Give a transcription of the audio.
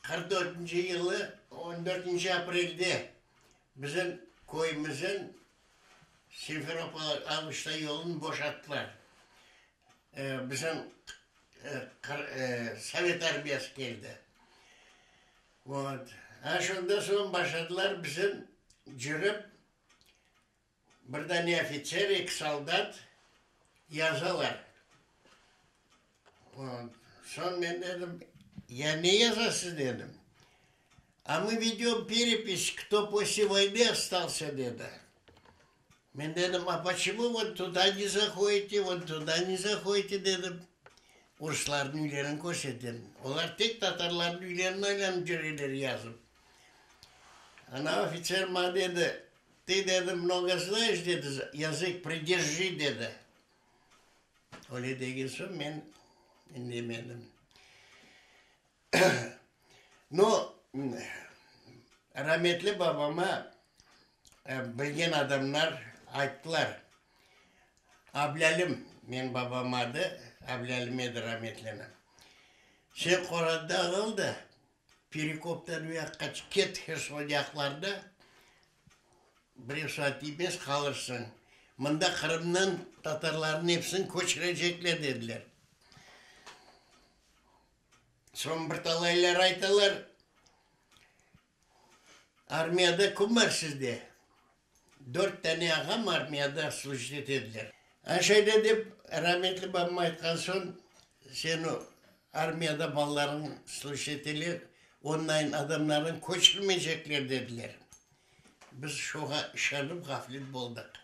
44-nci yılı 14-nci aprelde bizim köyümizin Simferopol, Aluşta yolunı boşattılar. Bizim Sovet armiyası keldi. Vot. A şundan soñ başladılar bizim cürip bir dane ofitser, eki soldat yazalar. Vot. Soñ men dedim, ya ne yazasız dedim. A mı vedem perepis, kto posle voyny ostalsâ dedi. Men dedim, a poçemu vot tuda ne zahodite, vot tuda ne zahodite dedim. Ruslarnıñ üylerini körsetem. Olar tek tatarlarnıñ üylerini aylanıp yüreler yazıp. Ana ofitser maña dedi, tı, dedi, mnogo znaешь, dedi, yazık priderji, dedi. Öyle degen soñ men indemedim. No, rametli babama bilgen adamlar ayttılar, Ablâlim, menim babam adı Ablâlim edi rametliniñ, sen qoranda qal da, Perekoptan u yaqqa ket, Herson yaqlarına, birev saña tiymez, qalırsıñ. Mında Qırımdan tatarlarnıñ episini köçürecekler, dediler. Soñ bir talaylar aytalar, Armiyada kim bar sizde? Dört tane ağam armiyada slujit ete ediler. Ana şöyle dep rametli babam aytqan soñ, sen o armiyada balalarıñ slujit eteler, onlayın adamlarnı köçürmeycekler dediler. Biz şoğa işanıp ğaflet boldıq.